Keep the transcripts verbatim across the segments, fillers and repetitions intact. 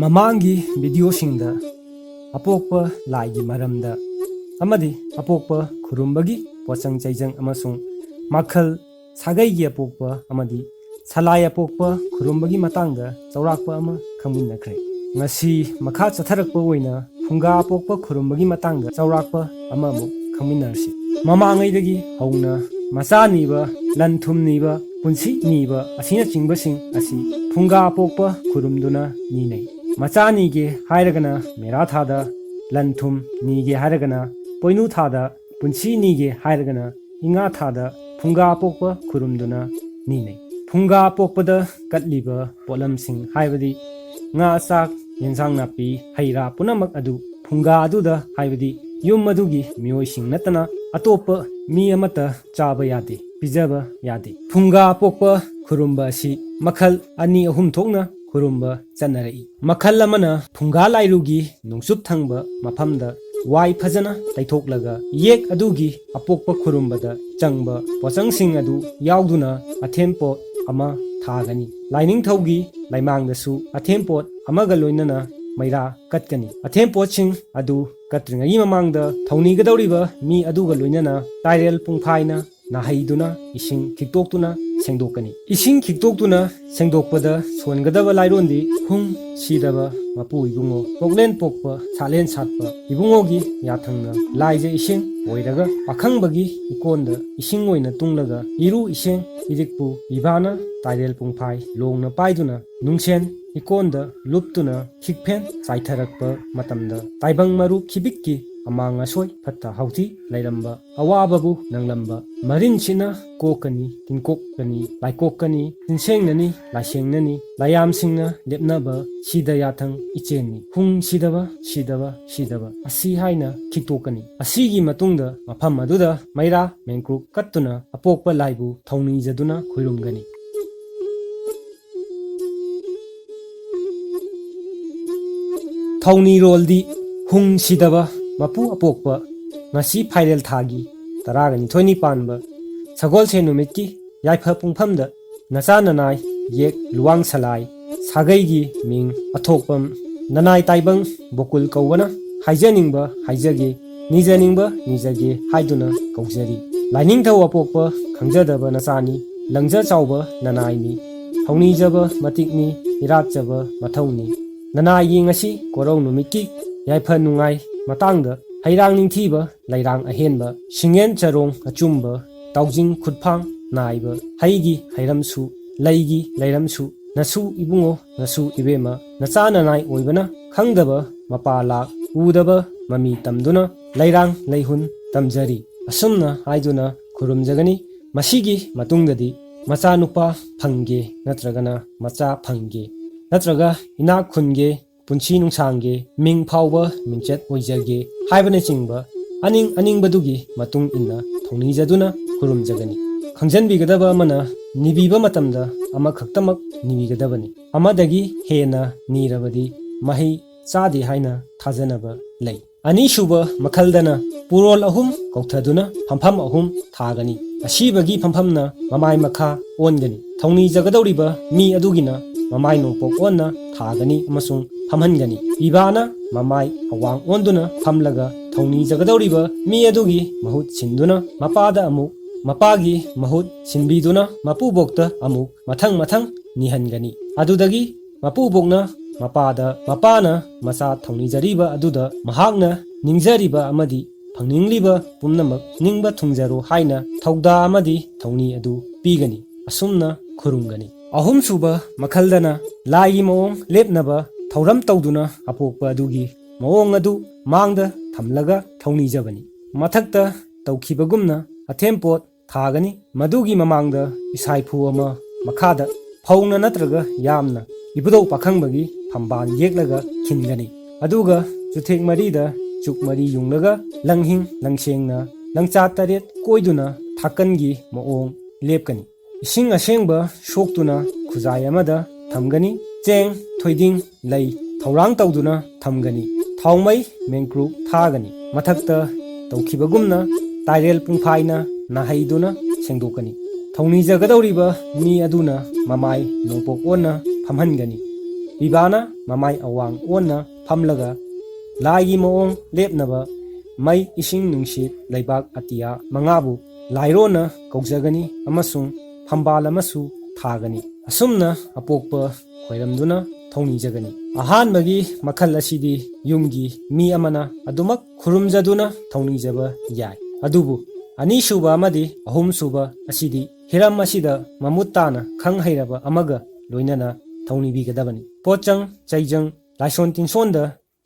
ꯃꯃꯥꯡꯒꯤ ꯚꯤꯗꯤꯑꯣꯁꯤꯡꯗ ꯑꯄꯣꯛꯄ ꯂꯥꯏꯒꯤ ꯃꯔꯝꯗ ꯑꯃꯗꯤ ꯑꯄꯣꯛꯄ ꯈꯨꯔꯨꯝꯕꯒꯤ ꯄꯣꯠꯆꯪ ꯆꯩꯖꯪ ꯑꯃꯁꯨꯡ ꯃꯈꯜ ꯁꯥꯒꯩꯒꯤ ꯑꯄꯣꯛꯄ ꯑꯃꯗꯤ ꯁꯂꯥꯏ ꯑꯄꯣꯛꯄ ꯈꯨꯔꯨꯝꯕꯒꯤ ꯃꯇꯥꯡꯗ ꯆꯥꯎꯔꯥꯛꯄ ꯑꯃ ꯈꯪꯃꯤꯟꯅꯈ꯭ꯔꯦ꯫ ꯉꯁꯤ ꯃꯈꯥ ꯆꯠꯊꯔꯛꯄ ꯑꯣꯏꯅ ꯐꯨꯡꯒꯥ ꯑꯄꯣꯛꯄ ꯈꯨꯔꯨꯝꯕꯒꯤ ꯃꯇꯥꯡꯗ ꯆꯥꯎꯔꯥꯛꯄ ꯑꯃꯃꯨꯛ ꯈꯪꯃꯤꯟꯅꯔꯁꯤ꯫ ꯃꯃꯥꯡꯉꯩꯗꯒꯤ ꯍꯧꯅ ꯃꯆꯥ ꯅꯤꯕ, ꯂꯟ ꯊꯨꯝ ꯅꯤꯕ, ꯄꯨꯟꯁꯤ ꯅꯤꯕ ꯑꯁꯤꯅꯆꯤꯡꯕꯁꯤꯡ ꯑꯁꯤ ꯐꯨꯡꯒꯥ ꯑꯄꯣꯛꯄ ꯈꯨꯔꯨꯝꯗꯨꯅ ꯅꯤꯅꯩ꯫ ꯃꯆꯥ ꯅꯤꯒꯦ ꯍꯥꯏꯔꯒꯅ ꯃꯦꯔꯥ ꯊꯥꯗ, ꯂꯟ ꯊꯨꯝ ꯅꯤꯒꯦ ꯍꯥꯏꯔꯒꯅ ꯄꯣꯏꯅꯨ ꯊꯥꯗ, ꯄꯨꯟꯁꯤ ꯅꯤꯒꯦ ꯍꯥꯏꯔꯒꯅ ꯏꯉꯥ ꯊꯥꯗ ꯐꯨꯡꯒꯥ ꯑꯄꯣꯛꯄ ꯈꯨꯔꯨꯝꯗꯨꯅ ꯅꯤꯅꯩ꯫ ꯐꯨꯡꯒꯥ ꯑꯄꯣꯛꯄꯗ ꯀꯠꯂꯤꯕ ꯄꯣꯠꯂꯝꯁꯤꯡ ꯍꯥꯏꯕꯗꯤ ꯉꯥ, ꯆꯥꯛ, ꯌꯦꯟꯁꯥꯡ ꯅꯥꯄꯤ, ꯍꯩ ꯔꯥ ꯄꯨꯝꯅꯃꯛ ꯑꯗꯨ ꯐꯨꯡꯒꯥ ꯑꯗꯨꯗ ꯍꯥꯏꯕꯗꯤ ꯌꯨꯝ ꯑꯗꯨꯒꯤ ꯃꯤꯑꯣꯏꯁꯤꯡ ꯅꯠꯇꯅ ꯑꯇꯣꯞꯄ ꯃꯤ ꯑꯃꯠꯇ ꯆꯥꯕ ꯌꯥꯗꯦ, ꯄꯤꯖꯕ ꯌꯥꯗꯦ꯫ ꯐꯨꯡꯒꯥ ꯑꯄꯣꯛꯄ ꯈꯨꯔꯨꯝꯕ ꯑꯁꯤ ꯃꯈꯜ ꯑꯅꯤ ꯑꯍꯨꯝ ꯊꯣꯛꯅ ꯈꯨꯔꯨꯝꯕ ꯆꯠꯅꯔꯛꯏ꯫ ꯃꯈꯜ ꯑꯃꯅ ꯐꯨꯡꯒꯥ ꯂꯥꯏꯔꯨꯒꯤ ꯅꯣꯡꯆꯨꯞ ꯊꯪꯕ ꯃꯐꯝꯗ ꯋꯥꯏ ꯐꯖꯅ ꯇꯩꯊꯣꯛꯂꯒ ꯌꯦꯛ ꯑꯗꯨꯒꯤ ꯑꯄꯣꯛꯄ ꯈꯨꯔꯨꯝꯕꯗ ꯆꯪꯕ ꯄꯣꯠꯆꯪꯁꯤꯡ ꯑꯗꯨ ꯌꯥꯎꯗꯨꯅ ꯑꯊꯦꯝꯄꯣꯠ ꯑꯃ ꯊꯥꯒꯅꯤ꯫ ꯂꯥꯏꯅꯤꯡꯊꯧꯒꯤ ꯂꯩꯃꯥꯡꯗꯁꯨ ꯑꯊꯦꯝꯄꯣꯠ ꯑꯃꯒ ꯂꯣꯏꯅꯅ ꯃꯩꯔꯥ ꯀꯠꯀꯅꯤ꯫ ꯑꯊꯦꯝꯄꯣꯠꯁꯤꯡ ꯑꯗꯨ ꯀꯠꯇ꯭ꯔꯤꯉꯩꯒꯤ ꯃꯃꯥꯡꯗ ꯊꯧꯅꯤꯒꯗꯧꯔꯤꯕ ꯃꯤ ꯑꯗꯨꯒ ꯂꯣꯏꯅꯅ ꯇꯥꯏꯔꯦꯜ ꯄꯨꯡꯐꯥꯏꯅ ꯅꯥꯍꯩꯗꯨꯅ ꯏꯁꯤꯡ ꯈꯤꯛꯇꯣꯛꯇꯨꯅ ꯁꯦꯡꯗꯣꯛꯀꯅꯤ꯫ ꯏꯁꯤꯡ ꯈꯤꯛꯇꯣꯛꯇꯨꯅ ꯁꯦꯡꯗꯣꯛꯄꯗ ꯁꯣꯟꯒꯗꯕ ꯂꯥꯏꯔꯣꯟꯗꯤ ꯍꯨꯡ ꯁꯤꯗꯕ ꯃꯄꯨ ꯏꯕꯨꯡꯉꯣ, ꯀꯣꯛꯂꯦꯟ ꯄꯣꯛꯄ ꯁꯥꯠꯂꯦꯟ ꯁꯥꯠꯄ ꯏꯕꯨꯡꯉꯣꯒꯤ ꯌꯥꯊꯪꯅ ꯂꯥꯏꯖ ꯏꯁꯤꯡ ꯑꯣꯏꯔꯒ ꯄꯥꯈꯪꯕꯒꯤ ꯏꯀꯣꯟꯗ ꯏꯁꯤꯡ ꯑꯣꯏꯅ ꯇꯨꯡꯂꯒ ꯏꯔꯨ ꯏꯁꯤꯡ ꯏꯔꯤꯛꯄꯨ ꯏꯕꯥꯅ ꯇꯥꯏꯔꯦꯜ ꯄꯨꯡꯐꯥꯏ ꯂꯣꯡꯅ ꯄꯥꯏꯗꯨꯅ ꯅꯨꯡꯁꯦꯟ ꯏꯀꯣꯟꯗ ꯂꯨꯞꯇꯨꯅ ꯈꯤꯛꯐꯦꯟ ꯆꯥꯏꯊꯔꯛꯄ ꯃꯇꯝꯗ ꯇꯥꯏꯕꯪ ꯃꯔꯨ ꯈꯤꯕꯤꯛꯀꯤ ꯑꯃꯥꯡ ꯑꯁꯣꯏ ꯐꯠꯇ ꯍꯥꯎꯊꯤ ꯂꯩꯔꯝꯕ ꯑꯋꯥꯕꯕꯨ ꯅꯪꯂꯝꯕ ꯃꯔꯤꯟꯁꯤꯅ ꯀꯣꯛꯀꯅꯤ, ꯇꯤꯟꯀꯣꯛꯀꯅꯤ, ꯂꯥꯏꯀꯣꯛꯀꯅꯤ, ꯆꯤꯟꯁꯦꯡꯅꯅꯤ, ꯂꯥꯏꯁꯦꯡꯅꯅꯤ, ꯂꯥꯏꯌꯥꯝꯁꯤꯡꯅ ꯂꯦꯞꯅꯕ ꯁꯤꯗ ꯌꯥꯊꯪ ꯏꯆꯦꯟꯅꯤ꯫ ꯍꯨꯡ ꯁꯤꯗꯕ, ꯁꯤꯗꯕ, ꯁꯤꯗꯕ ꯑꯁꯤ ꯍꯥꯏꯅ ꯈꯤꯛꯇꯣꯛꯀꯅꯤ꯫ ꯑꯁꯤꯒꯤ ꯃꯇꯨꯡꯗ ꯃꯐꯝ ꯑꯗꯨꯗ ꯃꯩꯔꯥ ꯃꯦꯡꯀ꯭ꯔꯨꯛ ꯀꯠꯇꯨꯅ ꯑꯄꯣꯛꯄ ꯂꯥꯏꯕꯨ ꯊꯧꯅꯤꯖꯗꯨꯅ ꯈꯨꯔꯨꯝꯒꯅꯤ꯫ ꯊꯧꯅꯤꯔꯣꯜꯗꯤ ꯍꯨꯡ ꯁꯤꯗꯕ ꯃꯄꯨ ꯑꯄꯣꯛꯄ ꯉꯁꯤ ꯐꯥꯏꯔꯦꯜ ꯊꯥꯒꯤ ꯇꯔꯥꯒ ꯅꯤꯊꯣꯏꯅꯤ ꯄꯥꯟꯕ ꯁꯒꯣꯜꯁꯦꯟ ꯅꯨꯃꯤꯠꯀꯤ ꯌꯥꯏꯐ ꯄꯨꯡꯐꯝꯗ ꯅꯆꯥ ꯅꯅꯥꯏ ꯌꯦꯛ ꯂꯨꯋꯥꯡ ꯁꯂꯥꯏ ꯁꯥꯒꯩꯒꯤ ꯃꯤꯡ ꯑꯊꯣꯛꯄꯝ ꯅꯅꯥꯏ ꯇꯥꯏꯕꯪ ꯕꯣꯀꯨꯜ ꯀꯧꯕꯅ ꯍꯥꯏꯖꯅꯤꯡꯕ ꯍꯥꯏꯖꯒꯦ, ꯅꯤꯖꯅꯤꯡꯕ ꯅꯤꯖꯒꯦ ꯍꯥꯏꯗꯨꯅ ꯀꯧꯖꯔꯤ꯫ ꯂꯥꯏꯅꯤꯡꯊꯧ ꯑꯄꯣꯛꯄ ꯈꯪꯖꯗꯕ ꯅꯆꯥꯅꯤ, ꯂꯪꯖ ꯆꯥꯎꯕ ꯅꯅꯥꯏꯅꯤ, ꯊꯧꯅꯤꯖꯕ ꯃꯇꯤꯛꯅꯤ, ꯏꯔꯥꯠꯆꯕ ꯃꯊꯧꯅꯤ꯫ ꯅꯅꯥꯏꯒꯤ ꯉꯁꯤ ꯀꯣꯔꯧ ꯅꯨꯃꯤꯠꯀꯤ ꯌꯥꯏꯐ ꯅꯨꯡꯉꯥꯏ ꯃꯇꯥꯡꯗ ꯍꯩꯔꯥꯡ ꯅꯤꯡꯊꯤꯕ ꯂꯩꯔꯥꯡ ꯑꯍꯦꯟꯕ, ꯁꯤꯡꯉꯦꯟ ꯆꯔꯣꯡ ꯑꯆꯨꯝꯕ, ꯇꯥꯎꯖꯤꯡ ꯈꯨꯠꯐꯥꯡ ꯅꯥꯏꯕ, ꯍꯩꯒꯤ ꯍꯩꯔꯝꯁꯨ, ꯂꯩꯒꯤ ꯂꯩꯔꯝꯁꯨ, ꯅꯁꯨ ꯏꯕꯨꯡꯉꯣ, ꯅꯁꯨ ꯏꯕꯦꯝꯃ, ꯅꯆꯥ ꯅꯅꯥꯏ ꯑꯣꯏꯕꯅ ꯈꯪꯗꯕ ꯃꯄꯥ ꯂꯥꯛ, ꯎꯗꯕ ꯃꯃꯤ ꯇꯝꯗꯨꯅ ꯂꯩꯔꯥꯡ ꯂꯩꯍꯨꯟ ꯇꯝꯖꯔꯤ꯫ ꯑꯁꯨꯝꯅ ꯍꯥꯏꯗꯨꯅ ꯈꯨꯔꯨꯝꯖꯒꯅꯤ꯫ ꯃꯁꯤꯒꯤ ꯃꯇꯨꯡꯗꯗꯤ ꯃꯆꯥꯅꯨꯄꯥ ꯐꯪꯒꯦ ꯅꯠꯇ꯭ꯔꯒꯅ ꯃꯆꯥ ꯐꯪꯒꯦ ꯅꯠꯇ꯭ꯔꯒ ꯏꯅꯥꯛ ꯈꯨꯟꯒꯦ, ꯄꯨꯟꯁꯤ ꯅꯨꯡꯁꯥꯡꯒꯦ, ꯃꯤꯡ ꯐꯥꯎꯕ ꯃꯤꯡꯆꯠ ꯑꯣꯏꯖꯒꯦ ꯍꯥꯏꯕꯅꯆꯤꯡꯕ ꯑꯅꯤꯡ ꯑꯅꯤꯡꯕꯗꯨꯒꯤ ꯃꯇꯨꯡ ꯏꯟꯅ ꯊꯧꯅꯤꯖꯗꯨꯅ ꯈꯨꯔꯨꯝꯖꯒꯅꯤ꯫ ꯈꯪꯖꯟꯕꯤꯒꯗꯕ ꯑꯃꯅ, ꯅꯤꯕꯤꯕ ꯃꯇꯝꯗ ꯑꯃꯈꯛꯇꯃꯛ ꯅꯤꯕꯤꯒꯗꯕꯅꯤ꯫ ꯑꯃꯗꯒꯤ ꯍꯦꯟꯅ ꯅꯤꯔꯕꯗꯤ ꯃꯍꯩ ꯆꯥꯗꯦ ꯍꯥꯏꯅ ꯊꯥꯖꯅꯕ ꯂꯩ꯫ ꯑꯅꯤꯁꯨꯕ ꯃꯈꯜꯗꯅ ꯄꯨꯔꯣꯜ ꯑꯍꯨꯝ ꯀꯧꯊꯗꯨꯅ ꯐꯝꯐꯝ ꯑꯍꯨꯝ ꯊꯥꯒꯅꯤ꯫ ꯑꯁꯤꯕꯒꯤ ꯐꯝꯐꯝꯅ ꯃꯃꯥꯏ ꯃꯈꯥ ꯑꯣꯟꯒꯅꯤ꯫ ꯊꯧꯅꯤꯖꯒꯗꯧꯔꯤꯕ ꯃꯤ ꯑꯗꯨꯒꯤꯅ ꯃꯃꯥꯏ ꯅꯣꯡꯄꯣꯛ ꯑꯣꯟꯅ ꯊꯥꯒꯅꯤ ꯑꯃꯁꯨꯡ ꯐꯝꯍꯟꯒꯅꯤ꯫ ꯄꯤꯕꯥꯅ ꯃꯃꯥꯏ ꯑꯋꯥꯡ ꯑꯣꯟꯗꯨꯅ ꯐꯝꯂꯒ ꯊꯧꯅꯤꯖꯒꯗꯧꯔꯤꯕ ꯃꯤ ꯑꯗꯨꯒꯤ ꯃꯍꯨꯠ ꯁꯤꯟꯗꯨꯅ ꯃꯄꯥꯗ ꯑꯃꯨꯛ, ꯃꯄꯥꯒꯤ ꯃꯍꯨꯠ ꯁꯤꯟꯕꯤꯗꯨꯅ ꯃꯄꯨꯕꯣꯛꯇ ꯑꯃꯨꯛ ꯃꯊꯪ ꯃꯊꯪ ꯅꯤꯍꯟꯒꯅꯤ꯫ ꯑꯗꯨꯗꯒꯤ ꯃꯄꯨꯕꯣꯛꯅ ꯃꯄꯥꯗ, ꯃꯄꯥꯅ ꯃꯆꯥ ꯊꯧꯅꯤꯖꯔꯤꯕ ꯑꯗꯨꯗ ꯃꯍꯥꯛꯅ ꯅꯤꯡꯖꯔꯤꯕ ꯑꯃꯗꯤ ꯐꯪꯅꯤꯡꯂꯤꯕ ꯄꯨꯝꯅꯃꯛ ꯅꯤꯡꯕ ꯊꯨꯡꯖꯔꯣ ꯍꯥꯏꯅ ꯊꯧꯗꯥ ꯑꯃꯗꯤ ꯊꯧꯅꯤ ꯑꯗꯨ ꯄꯤꯒꯅꯤ꯫ ꯑꯁꯨꯝꯅ ꯈꯨꯔꯨꯝꯒꯅꯤ꯫ ꯑꯍꯨꯝꯁꯨꯕ ꯃꯈꯜꯗꯅ ꯂꯥꯏꯒꯤ ꯃꯑꯣꯡ ꯂꯦꯞꯅꯕ ꯊꯧꯔꯝ ꯇꯧꯗꯨꯅ ꯑꯄꯣꯛꯄ ꯑꯗꯨꯒꯤ ꯃꯑꯣꯡ ꯑꯗꯨ ꯃꯥꯡꯗ ꯊꯝꯂꯒ ꯊꯧꯅꯤꯖꯕꯅꯤ꯫ ꯃꯊꯛꯇ ꯇꯧꯈꯤꯕꯒꯨꯝꯅ ꯑꯊꯦꯝꯄꯣꯠ ꯊꯥꯒꯅꯤ꯫ ꯃꯗꯨꯒꯤ ꯃꯃꯥꯡꯗ ꯏꯁꯥꯏꯐꯨ ꯑꯃ ꯃꯈꯥꯗ ꯐꯧꯅ ꯅꯠꯇ꯭ꯔꯒ ꯌꯥꯝꯅ ꯏꯕꯨꯙꯧ ꯄꯥꯈꯪꯕꯒꯤ ꯐꯝꯕꯥꯜ ꯌꯦꯛꯂꯒ ꯈꯤꯟꯒꯅꯤ꯫ ꯑꯗꯨꯒ ꯆꯨꯊꯦꯛ ꯃꯔꯤꯗ ꯆꯨꯛ ꯃꯔꯤ ꯌꯨꯡꯂꯒ ꯂꯪꯍꯤꯡ ꯂꯪꯁꯦꯡꯅ ꯂꯪꯆꯥ ꯇꯔꯦꯠ ꯀꯣꯏꯗꯨꯅ ꯊꯥꯀꯟꯒꯤ ꯃꯑꯣꯡ ꯂꯦꯞꯀꯅꯤ꯫ ꯏꯁꯤꯡ ꯑꯁꯦꯡꯕ ꯁꯣꯛꯇꯨꯅ ꯈꯨꯖꯥꯏ ꯑꯃꯗ ꯊꯝꯒꯅꯤ꯫ ꯆꯦꯡ, ꯊꯣꯏꯗꯤꯡ, ꯂꯩ ꯊꯧꯔꯥꯡ ꯇꯧꯗꯨꯅ ꯊꯝꯒꯅꯤ꯫ ꯊꯥꯎꯃꯩ ꯃꯦꯡꯀ꯭ꯔꯨꯛ ꯊꯥꯒꯅꯤ꯫ ꯃꯊꯛꯇ ꯇꯧꯈꯤꯕꯒꯨꯝꯅ ꯇꯥꯏꯔꯦꯜ ꯄꯨꯡꯐꯥꯏꯅ ꯅꯥꯍꯩꯗꯨꯅ ꯁꯦꯡꯗꯣꯛꯀꯅꯤ꯫ ꯊꯧꯅꯤꯖꯒꯗꯧꯔꯤꯕ ꯃꯤ ꯑꯗꯨꯅ ꯃꯃꯥꯏ ꯅꯣꯡꯄꯣꯛ ꯑꯣꯟꯅ ꯐꯝꯍꯟꯒꯅꯤ꯫ ꯄꯤꯕꯥꯅ ꯃꯃꯥꯏ ꯑꯋꯥꯡ ꯑꯣꯟꯅ ꯐꯝꯂꯒ ꯂꯥꯏꯒꯤ ꯃꯑꯣꯡ ꯂꯦꯞꯅꯕ ꯃꯩ, ꯏꯁꯤꯡ, ꯅꯨꯡꯁꯤꯠ, ꯂꯩꯕꯥꯛ, ꯑꯇꯤꯌꯥ ꯃꯉꯥꯕꯨ ꯂꯥꯏꯔꯣꯅ ꯀꯧꯖꯒꯅꯤ ꯑꯃꯁꯨꯡ ꯐꯝꯕꯥꯜ ꯑꯃꯁꯨ ꯊꯥꯒꯅꯤ꯫ ꯑꯁꯨꯝꯅ ꯑꯄꯣꯛꯄ ꯈꯣꯏꯔꯝꯗꯨꯅ ꯊꯧꯅꯤꯖꯒꯅꯤ꯫ ꯑꯍꯥꯟꯕꯒꯤ ꯃꯈꯜ ꯑꯁꯤꯗꯤ ꯌꯨꯝꯒꯤ ꯃꯤ ꯑꯃꯅ ꯑꯗꯨꯃꯛ ꯈꯨꯔꯨꯝꯖꯗꯨꯅ ꯊꯧꯅꯤꯖꯕ ꯌꯥꯏ꯫ ꯑꯗꯨꯕꯨ ꯑꯅꯤꯁꯨꯕ ꯑꯃꯗꯤ ꯑꯍꯨꯝꯁꯨꯕ ꯑꯁꯤꯗꯤ ꯍꯤꯔꯝ ꯑꯁꯤꯗ ꯃꯃꯨꯠ ꯇꯥꯅ ꯈꯪ ꯍꯩꯔꯕ ꯑꯃꯒ ꯂꯣꯏꯅꯅ ꯊꯧꯅꯤꯕꯤꯒꯗꯕꯅꯤ꯫ ꯄꯣꯠꯆꯪ ꯆꯩꯖꯪ, ꯂꯥꯏꯁꯣꯟ ꯇꯤꯟꯁꯣꯟꯗ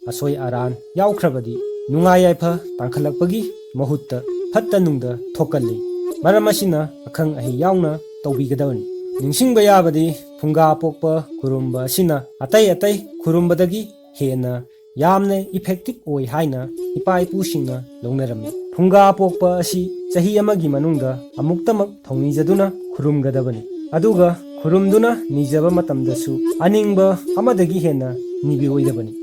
ꯑꯁꯣꯏ ꯑꯔꯥꯟ ꯌꯥꯎꯈ꯭ꯔꯕꯗꯤ ꯅꯨꯡꯉꯥꯏ ꯌꯥꯏꯐ ꯇꯥꯡꯈꯠꯂꯛꯄꯒꯤ ꯃꯍꯨꯠꯇ ꯐꯠꯇ ꯅꯨꯡꯗ ꯊꯣꯛꯀꯜꯂꯤ꯫ ꯃꯔꯝ ꯑꯁꯤꯅ ꯑꯈꯪ ꯑꯍꯩ ꯌꯥꯎꯅ ꯇꯧꯕꯤꯒꯗꯕꯅꯤ꯫ ꯅꯤꯡꯁꯤꯡꯕ ꯌꯥꯕꯗꯤ ꯐꯨꯡꯒꯥ ꯄꯣꯛꯄ ꯈꯨꯔꯨꯝꯕ ꯑꯁꯤꯅ ꯑꯇꯩ ꯑꯇꯩ ꯈꯨꯔꯨꯝꯕꯗꯒꯤ ꯍꯦꯟꯅ ꯌꯥꯝꯅ effective ꯑꯣꯏ ꯍꯥꯏꯅ ꯏꯄꯥ ꯏꯄꯨꯁꯤꯡꯅ ꯂꯧꯅꯔꯝꯃꯤ꯫ ꯐꯨꯡꯒꯥ ꯄꯣꯛꯄ ꯑꯁꯤ ꯆꯍꯤ ꯑꯃꯒꯤ ꯃꯅꯨꯡꯗ ꯑꯃꯨꯛꯇꯃꯛ ꯊꯧꯅꯤꯖꯗꯨꯅ ꯈꯨꯔꯨꯝꯒꯗꯕꯅꯤ꯫ ꯑꯗꯨꯒ ꯈꯨꯔꯨꯝꯗꯨꯅ ꯅꯤꯖꯕ ꯃꯇꯝꯗꯁꯨ ꯑꯅꯤꯡꯕ ꯑꯃꯗꯒꯤ ꯍꯦꯟꯅ ꯅꯤꯕꯤꯔꯣꯏꯗꯕꯅꯤ꯫